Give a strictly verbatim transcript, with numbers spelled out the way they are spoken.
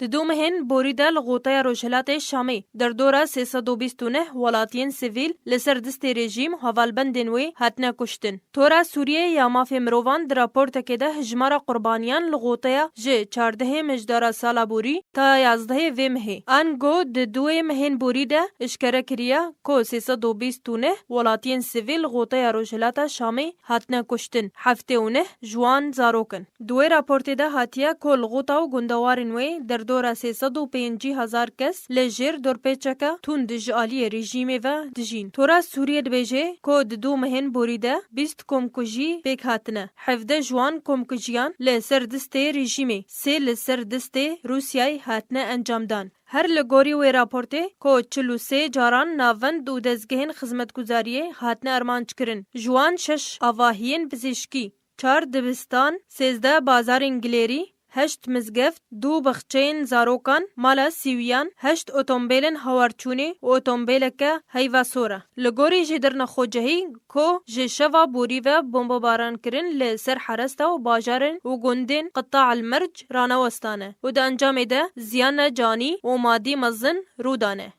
Di du mehên borî de li Goteya Rojhilatê Şamê derdora sê sed û bîst û neh welatiyên sivîl li ser distê rejîm û hevalbendên wê hatine kuştin. Tora Sûriyê ya Mafê Mirovan di raportekê de hijmara qurbaniyan li Goteya ji çardehê mejdara sala borî ta yazdehê vê mehê, ango di duê mehên borî de eşkere kiriye ku sê sed û bîst û neh welatiyên sivîl li Goteya Rojhilata Şamê hatine kuştin, heftê û neh ji wan zarok in. Di wê raportê de hatiye ku li Xûta û gundewarên wê derdora sê sed û pêncî hezar kes li jêr dorpêçeke tund ji aliyê rejîmê ve dijîn. Tora Sûriyê dibêje ku di du mehên borî de bîst komkujî pêk hatine. Hevdeh ji wan komkujiyan li ser distê rejîmê, sê li ser distê Rûsyayê hatine encamdan. Her li gorî wê raportê ku çil û sê caran navend û dezgehên xizmetguzariyê hatine armanc kirin. Ji wan şeş avahiyên pizîşkî, çar dibistan, sêzdeh bazarên gilêrî, heşt mizgeft, du baxçeyên zarokan, mala sîwiyan, heşt otombêlên hawarçûnê û otombêleke heyva sor e. Li gorî jêderna xwecihî ku ji şeva borî ve bombebaran kirin li ser heresta û bajarên û gundên Qita El Merc ranewestane û di encamê de ziyana canî û madî mezin rû dane.